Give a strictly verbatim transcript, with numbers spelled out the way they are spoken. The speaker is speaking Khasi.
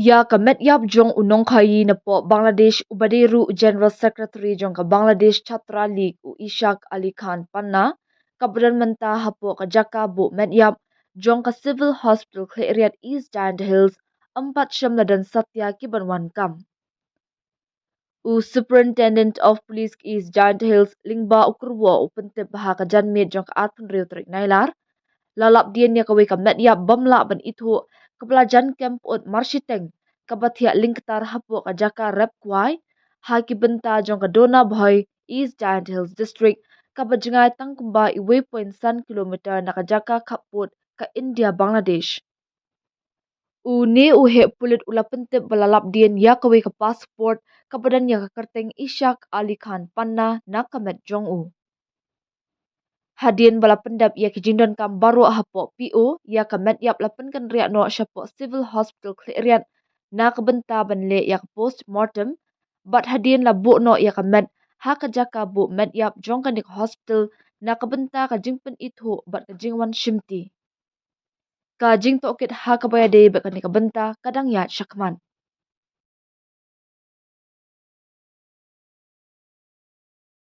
Ïa ka met ïap jong u nongkhaïi napoh Bangladesh uba dei ruh u General Secretary jong ka Bangladesh Chhatra League, u Ishaq Ali Khan Panna, kaba don mynta hapoh ka jaka buh met ïap jong ka Civil Hospital Khliehriat, East Jaintia Hills, ym pat shym la don satia ki ban wan kam. U Superintendent of Police East Jaintia Hills lyngba u kyrwoh u pyntip ba ha ka janmiet jong ka arphew hynriew tarik Nailar la lap dien ïa kawei ka met ïap bym lah ban ithuh kaba la jan kem pyut marshiteng, kaba thiah lyngktar hapoh ka jaka rep kwai ha ki bynta jong ka Donabhoi, East Jaintia Hills District, kaba jngai tang kumba uwei point san kilometer na ka jaka khappud ka India Bangladesh. Une u heh pulit u la pyntip ba la lap dien ïa kawei ka passport kaba don ïa ka kyrteng Ishaq Ali Khan Panna na ka met jong u. Hadien ba la pyndep ïa ki jingdonkam baroh hapoh P O, ïa ka met ïap la pynkynriah noh shapoh Civil Hospital Khliehriat na ka bynta ban leh ïa ka post mortem, bad hadien la buh noh ïa ka met ha ka jaka buh met ïap jong kane ka hospital na ka bynta ka jingpynithuh bad ka jingwan shimti. Ka jingtohkit ha kaba ïadei bad kane ka bynta ka dang ïaid shakhmat.